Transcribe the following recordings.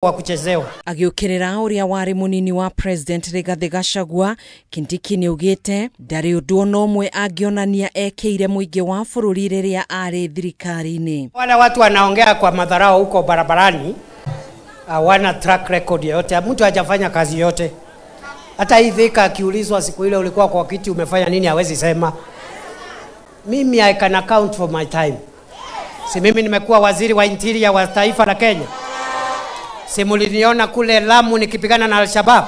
Wa kuchezewa. Agĩũkĩrĩra ũrĩa warĩ mũnini wa President Rigathĩ Gachagua, Kindiki nĩaugĩte ndarĩ ũndũ ona ũmwe angĩonania ekĩire mũingĩ wa bũrũri rĩrĩa arĩ thirikari-inĩ. Wale watu wanaongea kwa madharau huko barabarani hawana track record yoyote, mtu hajafanya kazi yote. Hata hii Thika akiulizwa siku ile ulikuwa kwa kiti umefanya nini, hawezi sema. Mimi I can account for my time. Si mimi nimekuwa waziri wa interior wa taifa la Kenya. Si muliniona kule Lamu nikipigana na Al-Shabaab.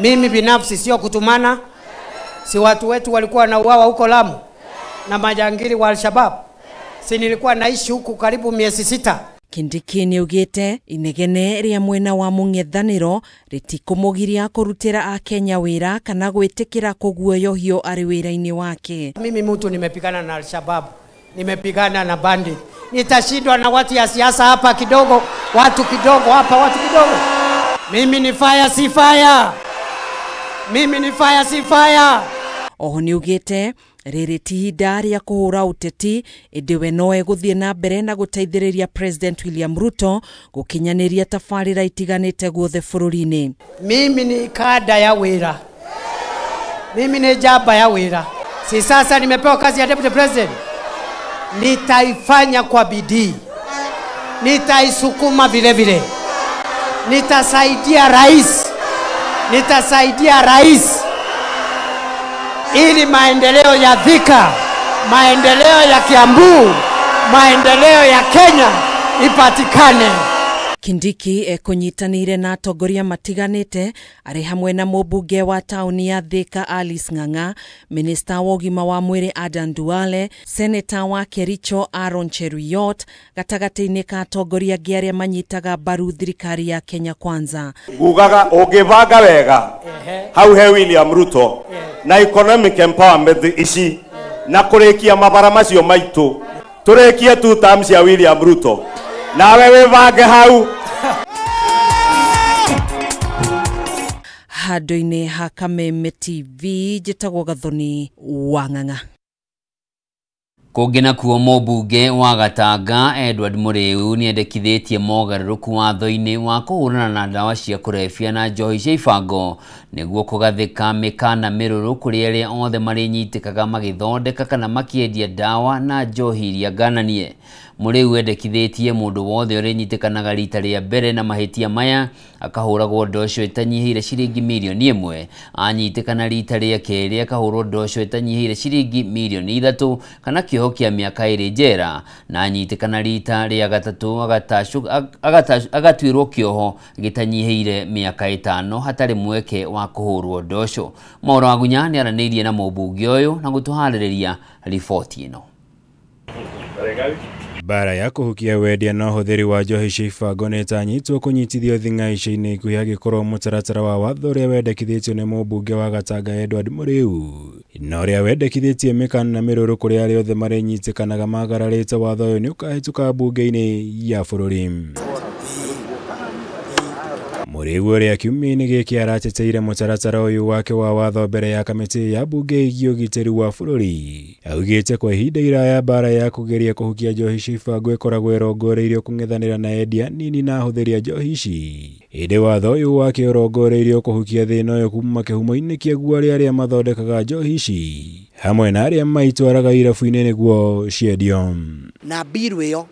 Mimi binafsi sio kutumana. Si watu wetu walikuwa wanauawa huko Lamu na majangili wa Al-Shabaab. Si nilikuwa naishi huku karibu miezi 6. Kindiki nĩaugĩte inegene rĩa mwena wa mũng'ethanĩro rĩtikũmũgiria kũrutĩra akenya wĩra kana gwĩtĩkĩra kũguoyohio arĩ wĩra-inĩ wake. Mimi mtu nimepigana na Al-Shabaab, nimepigana na bandit. Nitashindwa na watu ya siasa hapa kidogo, watu kidogo hapa, watu kidogo. Mimi ni fire si fire. Mimi ni fire si fire. Oho nĩaugĩte rĩrĩ ti ihinda rĩa kũhũra ũteti, ĩndĩ we no egũthiĩ na mbere na gũteithĩrĩria President William Ruto gũkinyanĩria tabarĩra itiganĩte guothe bũrũri-inĩ. Mimi ni kada ya wĩra. Mimi ni jaba ya wĩra. Si sasa nimepewa kazi ya Deputy President. Nitaifanya kwa bidii. Nitaisukuma vile vile. Nitasaidia rais. Nitasaidia rais ili maendeleo ya Thika, maendeleo ya Kiambu, maendeleo ya Kenya ipatikane. Kindiki ekunyitanĩire na atongoria matiganĩte arĩ hamwe na mũmbunge wa taũni ya Thika Alice Ng'ang'a, minista wa ũgima wa mwĩrĩ Adan Duale, seneta wa Kericho Aaron Cheruiyot, gatagatĩ-inĩ ka atongoria angĩ arĩa manyitaga mbaru thirikari ya Kenya Kwanza. Ngugaga ũngĩbanga wega hau he William Ruto na economic empowerment ici na kũrĩkia mabara macio maitũ tũrĩkie 2 terms ya William Ruto nawe wĩbange hau. Handũ-inĩ ha Kameme TV njĩtagwo Gathoni wa Ng'ang'a. Kũngĩ nakuo mũmbunge wa Gatanga Edward Mũrĩu nĩendekithĩtie mogarũrũku watho-inĩ wa kũhũrana na ndawa cia kũrebia na njohi cia ibango nĩguo kũgathĩka mĩkana mĩrũrũ kũrĩ arĩa othe marĩnyitĩkaga magĩthondeka kana makĩendia ndawa na njohi iria ngananie. Mũrĩu endekithĩtie mũndũ wothe ũrĩnyitĩkanaga rita rĩa mbere na mahĩtia maya akahũragwo ndosho ĩtanyihĩire ciringi mirioni 1, anyitĩkana rita rĩa kerĩ akahũrwo ndosho ĩtanyihĩire ciringi mirioni 3 kana kĩoho kĩa mĩaka 2 njera, na anyitĩkana rita rĩa gatatũ agatuĩrwo kĩoho gĩtanyihĩire mĩaka 5 hatarĩ mweke wa kũhũrwo ndosho. Maũro Wagunya nĩaranĩirie na mũmbunge ũyũ na gũtũharĩrĩria riboti ĩno. Bara ya kũhukia wendia na ũhũthĩri wa njohi cia ibango nĩĩtanyĩtwo kũnyitithio thing'a ica-inĩ ikuhĩ angĩkorwo mũtaratara wa watho ũrĩa wendekithĩtio nĩ mũmbunge wa Gatanga Edward Mũrĩu na ũrĩa wendekithĩtie mĩkana mĩrũrũ kũrĩ arĩa othe marĩnyitĩkanaga magararĩte watho ũyũ nĩũkahĩtũka mbunge-inĩ ya bũrũri. Mũrĩu ũrĩa kiumia-inĩ gĩkĩ arateteire mũtaratara ũyũ wake wa watho mbere ya kamĩtĩ ya mbunge ĩgiĩ ũgitĩri wa bũrũri. Augĩte kwa ihinda iraya mbara ya kũgeria kũhukia njohi cia ibango ĩkoragwo ĩrongoreirio kũng'ethanĩra na endia nini na ahũthĩri a njohi ici. Ĩndĩ watho ũyũ wake ũrongoreirio kũhukia thĩna ũyũ kuma kĩhumo-inĩ kĩaguo arĩa mathondekaga njohi ici hamwe na arĩa maitwaraga irabu-inĩ nĩguo ciendio. Na mbiru ĩyo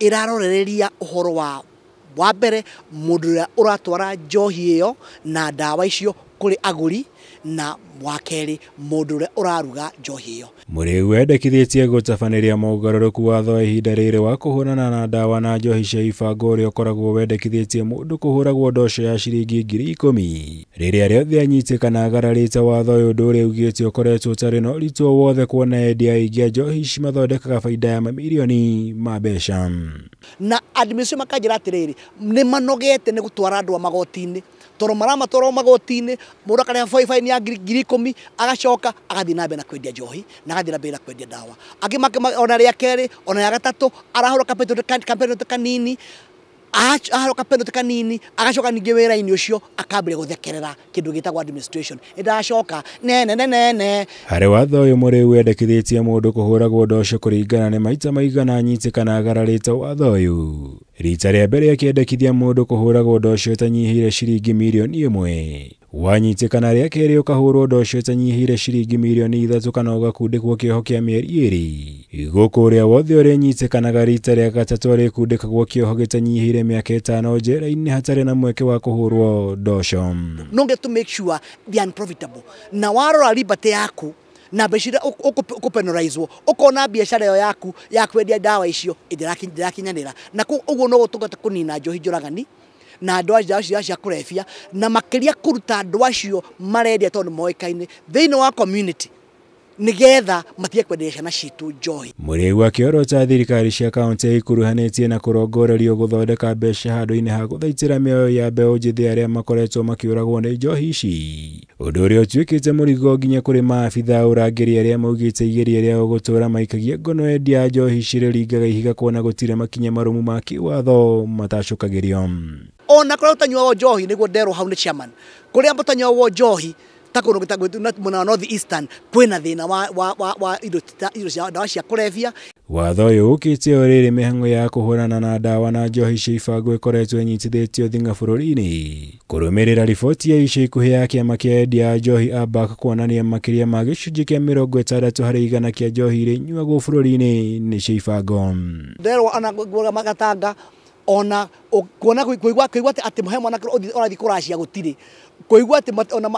ĩrarorereria ũhoro wa mbere mũndũ ũrĩa ũratwara njohi ĩyo na ndawa icio kũrĩ agũri, na wa kerĩ mũndũ ũrĩa ũraruga njohi ĩyo. Mũrĩu endekithĩtie gũtabanĩria mogarũrũku watho wa ihinda rĩrĩ wa kũhũrana na ndawa na njohi cia ibango ũrĩa ũkoragwo wendekithĩtie mũndũ kũhũragwo ndosho ya ciringi 10,000 rĩrĩa rĩothe anyitĩkana agararĩte watho ũyũ, ũndũ ũrĩa augĩte ũkoretwo ũtarĩ na ũritũ o wothe kuona endia aingĩ a njohi ici mathondekaga baida ya mamirioni ma mbeca. Na administration makanjĩra atĩrĩrĩ, nĩ manogete nĩ gũtwara andũ a magoti-inĩ tondũ maramatwara magoti-inĩ mũndũ akarĩha fine ya 10,000 agacoka agathiĩ na mbere na kwendia njohi na agathiĩ na mbere na kwendia ndawa. Angĩ ona rĩa kerĩ ona rĩa gatatũ arahũra kapenalty kanini, ahũra kapenalty kanini agacoka ningĩ wĩra-inĩ ũcio akambĩrĩria gũthekerera kĩndũ gĩtagwo administration. Ĩndacoka nene nene nene. Harĩ watho ũyũ Mũrĩu wendekithĩtie mũndũ kũhũragwo ndosho kũringana nĩ maita maigana anyitĩkana agararĩte watho ũyũ. Rita rĩa mbere akĩendekithia mũndũ kũhũragwo ndosho ĩtanyihĩire ciringi mirioni 1. Wanyitĩkana rĩa kerĩ ũkahũrwo ndosho ĩtanyihĩire ciringi mirioni 3 kana ũgakundĩkwo kĩoho kĩa mĩeri 2. Gũkũ ũrĩa wothe ũrĩnyitĩkanaga rita rĩa gatatũ arĩkundĩkagwo kĩoho gĩtanyihĩire mĩaka 5 njera-inĩ hatarĩ na mweke wa kũhũrwo ndosho. No get to make sure they are unprofitable. Na warora liberty yaku na mbeca iria ũkũpenalizwo ũkona biacara ĩyo yaku ya kwendia ndawa icio ndĩrakinyanĩra, na ũguo no gũtũngata kũnina njohi njũragani na andũ acio cia kũrebia, na makĩria kũruta andũ acio marendia tondũ moĩkaine thĩinĩ wa community nigetha matige kwenderia ciana citũ njohi. Mũrĩu akĩorota thirikari cia kaunti ikuruhanĩtie na kũrongorerio gũthondeka mbeca handũ-inĩ ha gũthaitĩra mĩoyo ya mbeũ njĩthĩ arĩa makoretwo makĩũragwo nĩ njohi ici, ũndũ ũrĩa ũtuĩkĩte mũrigo nginya kũrĩ maabitha ũrangĩri arĩa maugĩte igeria rĩao gũtũra maikagia ngono endia a njohi cirĩringaga ihiga kuona gũtirĩ makinya marũmu ma kĩwatho matacũkagĩrio. Ona kũrĩa ũtanyuagwo njohi nĩguo nderwo hau nĩ chairman, kũrĩa mũtanyuagwo njohi ta kũndũ gĩtagwo mwena wa North Eastern kwĩna thĩna wa indo cia ndawa cia kũrebia. Watho ũyũ ũkĩte o rĩrĩ mĩhang'o ya kũhũrana na ndawa na njohi cia ibango ĩkoretwo ĩnyitithĩtio thing'a bũrũri-inĩ. Kũrũmĩrĩra riboti ya ica ikuhĩ ya kĩama kĩa endia a njohi ABAK kuonania makĩria ma gĩcunjĩ kĩa 60 harĩ igana kĩa njohi iria inyuagwo bũrũri-inĩ nĩ cia ibango. Nderwo ona Gatanga ona kuona kuigua atĩ he mwanake ũrathiĩ kũracia gũtirĩ, kuigua atĩ ona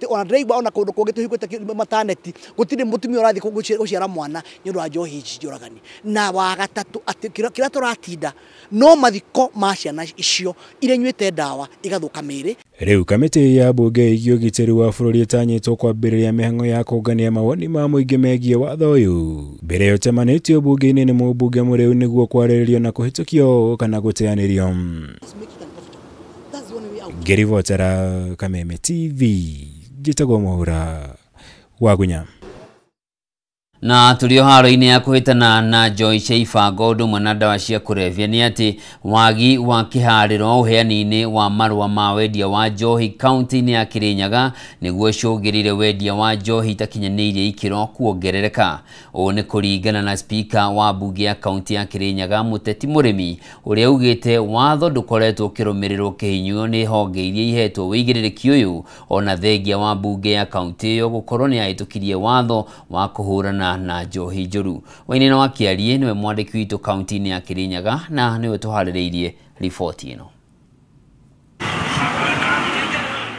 ona ndĩraigua ona kũndũ kũngĩ tũhingũrĩte mataneti gũtirĩ mũtumia ũrathiĩ gũciara mwana nĩ ũndũ wa njohi ici njũragani. Na wa gatatũ atĩ kĩrĩa tũratinda no mathiko ma ciana icio iria inyuĩte ndawa igathũka mĩĩrĩ. Rĩu kamĩtĩ ya mbunge ĩgiĩ ũgitĩri wa bũrũri ĩtanyĩtwo kwambĩrĩria mĩhang'o ya kũngania mawoni ma mũingĩ megiĩ watho ũyũ. Mbere ĩyo ũcemanĩtio mbunge-inĩ nĩ mũmbunge Mũrĩu nĩguo kwarĩrĩrio na kũhĩtũkio kana gũteanĩrio. Ngĩribotera Kameme TV, njĩtagwo Mũhura wa Gunya. Na tũrĩ o haro-inĩ ya kũhĩtana na njohi cia ibango ũndũ ũmwe na ndawa cia kũrebia nĩ atĩ wagi wa kĩharĩro ũheani-inĩ wa marũa ma wendia wa njohi kaunti-inĩ ya Kĩrĩnyaga nĩguo ũcũngĩrĩire wendia wa njohi itakinyanĩirie ikĩro kuongerereka. Ũũ nĩ kũringana na spika wa mbunge ya kaunti ya Kĩrĩnyaga Mũteti Mũrĩmi ũrĩa augĩte watho ndũkoretwo ũkĩrũmĩrĩrwo kĩhinyio nĩ honge iria ihetwo wĩigĩrĩrĩki ũyũ, ona thengia wa mbunge ya kaunti ĩyo gũkorwo nĩ yahĩtũkirie watho wa kũhũrana na njohi njũru. Wainina wa Kĩarie nĩwe mwandĩki witũ kaunti-inĩ ya Kĩrĩnyaga na nĩwe tũharĩrĩirie riboti ĩno.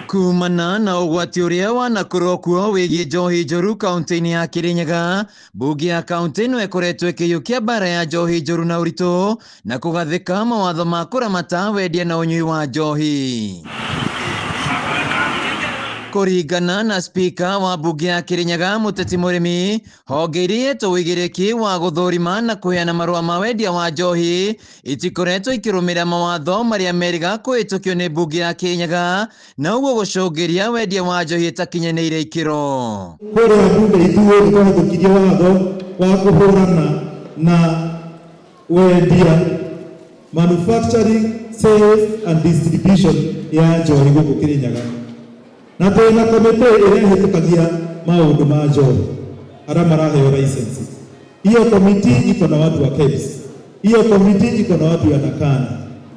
Kumana na ũgwati ũrĩa wanakorwo kuo wĩgiĩ njohi njũru kaunti-inĩ ya Kĩrĩnyaga, mbunge ya kaunti ĩno ĩkoretwo ĩkĩiyũkia mbara ya njohi njũru na ũritũ na kũgathĩka mawatho ma kũramata wendia na ũnyui wa njohi. Kũringana na spika wa mbunge ya Kĩrĩnyaga Mũteti Mũrĩmi, honge iria ihetwo ũigĩrĩki wa gũthũrima na kũheana marũa ma wendia wa njohi itikoretwo ikĩrũmĩrĩra mawatho marĩa merĩga kũhĩtũkio nĩ mbunge ya Kĩrĩnyaga na ũguo gũcũngĩria wendia wa njohi ĩtakinyanĩire ikĩro. Kũrĩa mbunge ithuĩ nĩ twahĩtũkirie watho wa kũhũrana na wendia, manufacturing, sales and distribution ya njohi gũkũ Kĩrĩnyaga. Na twĩna kamĩtĩ ĩrĩa ĩhĩtũkagia maũndũ ma njohi arĩa maraheo license. Hiyo komiti iko na watu wa KEBS, hiyo komiti iko na watu ya Nakana,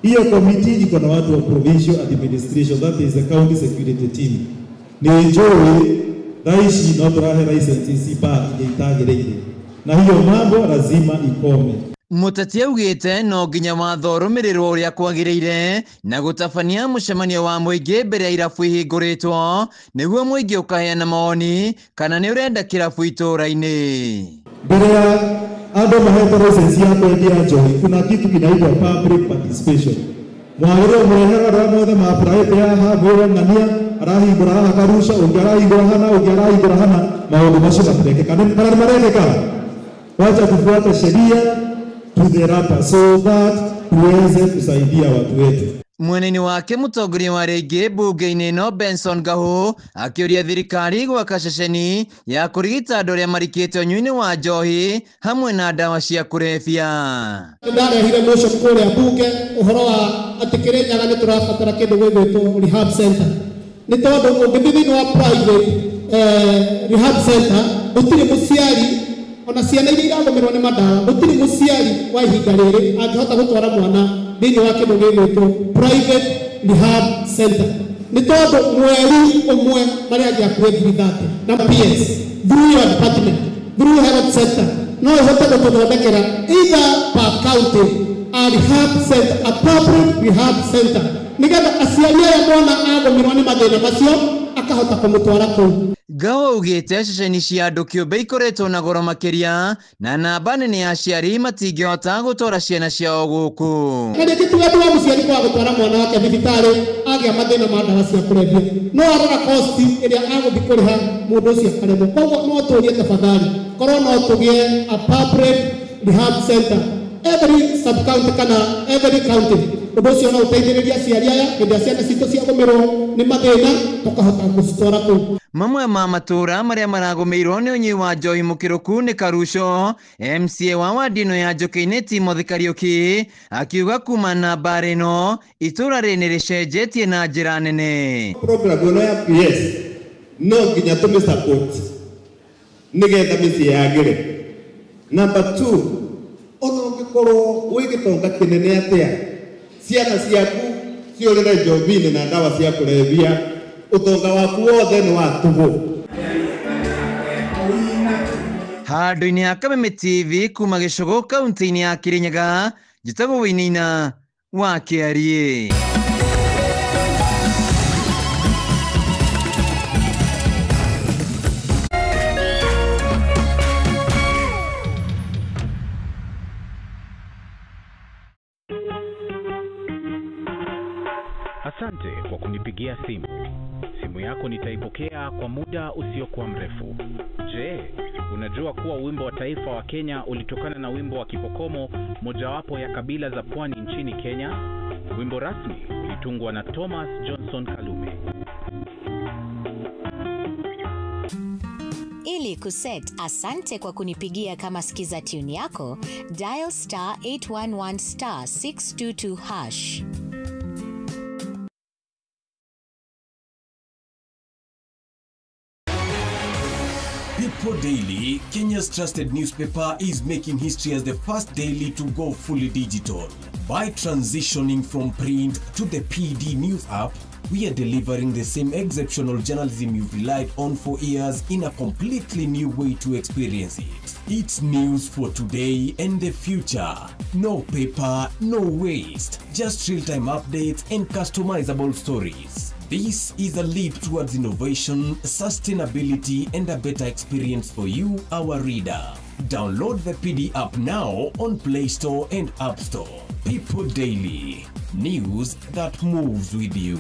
hiyo komiti iko na watu wa provincial administration, that is the county security team. Nĩ njũĩ thaa ici no tũrahe license ici bar iria itagĩrĩire, na hiyo mambo lazima ikome. Mũteti augĩte no nginya watho ũrũmĩrĩrwo ũrĩa kwagĩrĩire na gũtabania mũcemanio wa mũingĩ mbere ya irabu ihingũrĩtwo nĩguo mũingĩ ũkaheana mawoni kana nĩ ũrenda kĩrabu itũũra-inĩ. Mbere ya andũ mahetwo license ya kwendia njohi kuna kitu kinaitwa public participation. Mwagĩrĩirwo mũrehe arĩa mothe ma-applyĩte haha, mwĩre ng'ania arahingũra haha Karusha, ũngĩ arahingũra hana, ũngĩ arahingũra hana, maũndũ macio matirekĩka. Kana nĩ marekĩka? Wacha tufuate sheria to the wrapper so that tuweze kusaidia watu wetu. Mweneni wake mũtongoria wa rĩngĩ mbunge-inĩ ĩno Benson Gahu akĩũria thirikari gwaka ceceni ya kũrigita andũ arĩa marikĩte ũnyui-inĩ wa njohi hamwe na ndawa cia kũrebia. Ndarehire motion kũrĩa mbunge ũhoro wa atĩ Kĩrĩnyaga nĩ tũrabatara kĩndũ gĩgwĩtwo rehab center, nĩ tondũ ũngĩthiĩ thĩinĩ wa private rehab center gũtirĩ mũciari ona ciana iria iragũmĩrwo nĩ madawa, gũtirĩ mũciari wa ihinda rĩrĩ angĩhota gũtwara mwana thĩinĩ wa kĩndũ gĩgwĩtwo private rehab center nĩ tondũ mweri ũmwe marĩa angĩ akuĩ 30,000 na PS through your department through health sector no ĩhote gũtũthondekera either per county a rehab center, a public rehab center nĩgetha aciari aya mwana agũmĩrwo nĩ mathĩna macio akahota kũmũtwara kũu. Gao augĩte ceceni cia andũ kĩũmbe ikoretwo na goro makĩria na namba nene ya aciari matingĩhota gũtwara ciana ciao gũkũ. Na rĩngĩ tuge wa mũciari kwaga gũtwara mwana wake thibitarĩ agĩa mathĩna ma ndawa cia kũrebia no arora cost ĩrĩa agũthiĩ kũrĩha mũndũ ũcio akaremwo. Koguo no tũrie tafadhali korwo no tũgĩe a public rehab center every sub county kana every county ũndũ ũcio no ũteithĩrĩrie aciari aya hĩndĩ ĩrĩa ciana citũ ciagũmĩrwo nĩ mathĩna tũkahota gũcitwara kũu. Mamwe ma matũra marĩa maragũmĩirwo nĩ ũnyui wa njohi mũkĩrũku nĩ Karuco. MCA wa wadi ĩno ya Njũkĩ-inĩ Timothy Kariũki akiuga kuma na mbara ĩno itũra rĩrĩ nĩ rĩcenjetie na njĩra nene. Program ĩno ya PS no nginya tũmĩ support nĩgetha mĩciĩ yagĩre. Number 2, ona ũngĩkorwo wĩ gĩtonga kĩnene atĩa, ciana ciaku ciũrĩre njohi-inĩ na ndawa cia kũrebia, ũtonga waku wothe nĩ wa tũhũ. Handũ-inĩ ha Kameme TV kuma Gĩcũgũ kaunti-inĩ ya Kĩrĩnyaga, njĩtagwo Wainaina wa Kĩariĩ. Asante kwa kunipigia simu. Simu yako nitaipokea kwa muda usiokuwa mrefu. Je, unajua kuwa wimbo wa taifa wa Kenya ulitokana na wimbo wa Kipokomo, mojawapo ya kabila za pwani nchini Kenya? Wimbo rasmi ulitungwa na Thomas Johnson Kalume. Ili kuset asante kwa kunipigia kama skiza tune yako, dial star 811 star 622 hash. People Daily, Kenya's trusted newspaper, is making history as the first daily to go fully digital. By transitioning from print to the PD News app, we are delivering the same exceptional journalism you've relied on for years in a completely new way to experience it. It's news for today and the future. No paper, no waste. Just real-time updates and customizable stories. This is a leap towards innovation, sustainability, and a better experience for you, our reader. Download the PD app now on Play Store and App Store. People Daily, news that moves with you.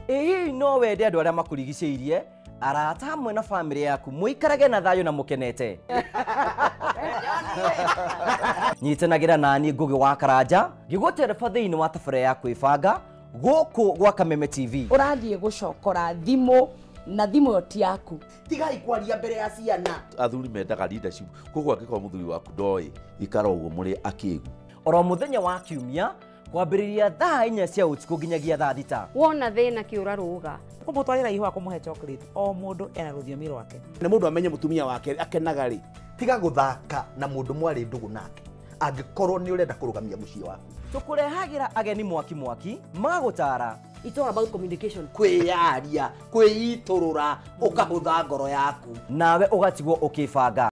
Ĩĩ no wende andũ arĩa makũrigicĩirie, arata hamwe na famĩlĩ yaku mũikarage na thayũ na mũkenete. Nyitanagĩra nani Ngũgĩ wa Karanja ngĩgũtereba thĩinĩ wa tabarĩra ya kwĩbanga gũkũ gwa Kameme TV. Ũrathiĩ gũcokora thimũ na thimũ ĩyo ti yaku. Tigai kwaria mbere ya ciana. Athuri mendaga leadership, koguo angĩkorwo mũthuri waku ndoĩ ikara ũguo mũrĩ akĩgu. Oro mũthenya wa kiumia kwambĩrĩria thaa 4 cia ũtukũ nginyagia thaa 6. Wona thĩna kĩũra rũga. Kũmũtwarĩra ihũa kũmũhe chocolate, o mũndũ ena rũthiomi rwake. Nĩ mũndũ amenye mũtumia wake akenaga rĩ, tiga gũthaka na mũndũ mwarĩ ndũgũ nake angĩkorwo nĩ ũrenda kũrũgamia mũciĩ waku. Tũkũrehagĩra ageni mwaki mwaki magũtara. It's all about communication. Kwĩyaria, kwĩitũrũra, ũkahũtha ngoro yaku. Nawe ũgatigwo ũkĩbanga.